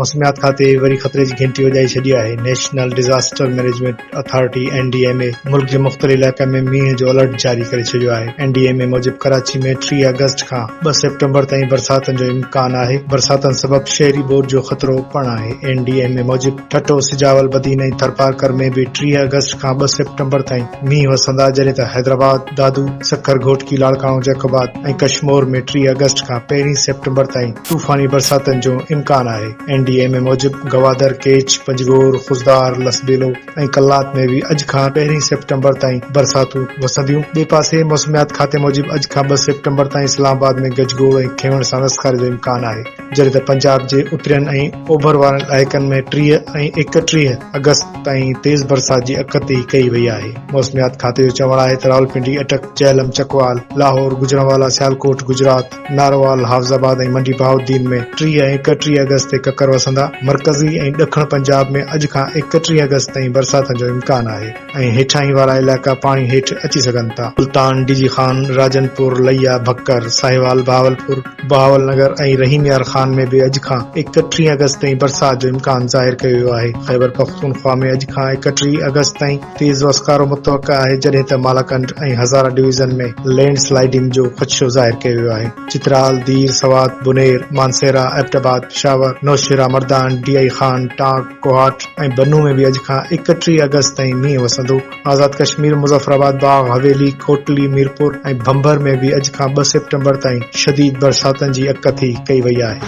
موسميات کاتي وري خطري جي گهنٽي وڄائي ڇڏي آهي. National disaster management authority, N D M A, ملڪ جي مختلف علائقن ۾ مينهن جو الرٽ جاري ڪري ڇڏيو آهي. اين ڊي ايم اي موجب ڪراچي ۾ 30 آگسٽ کان 2 سيپٽمبر تائين برساتن جو امڪان آهي، برساتن سبب شهري ٻوڏ جو خطرو پڻ آهي. اين ڊي ايم اي موجب ٺٽو، سجاول، بدين ۽ ٿرپارڪر ۾ به 30 آگسٽ کان 2 سيپٽمبر تائين مينهن وسندا، جڏهن ته حيدرآباد، دادو، سکر، گهوٽڪي، لاڙڪاڻو، جيڪب آباد ۽ ڪشمور ۾ 30 آگسٽ کان پهرين سيپٽمبر تائين طوفاني برساتن جو امڪان آهي. اين ڊي ايم اي موجب گوادر، ڪيچ، پنجگور، خضدار، لسٻيلو ۽ قلات ۾ به اڄ کان پهرين سيپٽمبر تائين برساتون وسنديون. ٻئي پاسي موسميات کاتي موجب اڄ کان 2 سيپٽمبر تائين اسلام آباد ۾ گجگوڙ ۽ کنوڻ سان وسڪاري جو امڪان آهي. جڏهن ته پنجاب جي اترين ۽ اوڀر وارن علائقن ۾ 30 ۽ 31 آگسٽ تائين تيز برسات جي اڳڪٿي ڪئي وئي آهي. موسميات کاتي جو چوڻ آهي ته راولپنڊي، اٽڪ، جهلم، چڪوال، لاهور، گجرانوالا، سيالڪوٽ، گجرات، ناروال، حافظ آباد ۽ منڊي بهاءالدين ۾ 30 ۽ 31 آگسٽ تي ڪڪر وسندا. مرڪزي ۽ ڏکڻ پنجاب ۾ اڄ کان 31 آگسٽ تائين برساتن جو امڪان آهي ۽ هيٺاهين وارا علائقا پاڻي هيٺ اچي سگهن ٿا. ملتان، ڊي جي خان، راجن پور، ليا، ڀڪر، ساهيوال، بهاولپور، بهاول نگر ۽ رحيم يار خان ۾ به اڄ کان 31 آگسٽ تائين برسات جو امڪان ظاهر ڪيو ويو آهي. خيبرپختونخوا ۾ اڄ کان 31 آگسٽ تائين تيز وسڪارو متوقع آهي جڏهن ته Malakand ۽ Hazara division ۾ land sliding جو خدشو ظاهر ڪيو ويو آهي. Chitral, Dir, Swat, Buner, Mansehra, Abbottabad, Peshawar, Nowshera, Mardan, D I Khan, Tank, Kohat ۽ بنو ۾ به اڄ کان 31 آگسٽ تائين مينهن وسندو. آزاد ڪشمير، مظفر آباد، باغ، حويلي، ڪوٽلي، ميرپور ۽ ڀنڀر ۾ به اڄ کان 2 سيپٽمبر تائين شديد برساتن جي اڳڪٿي ڪئي وئي آهي.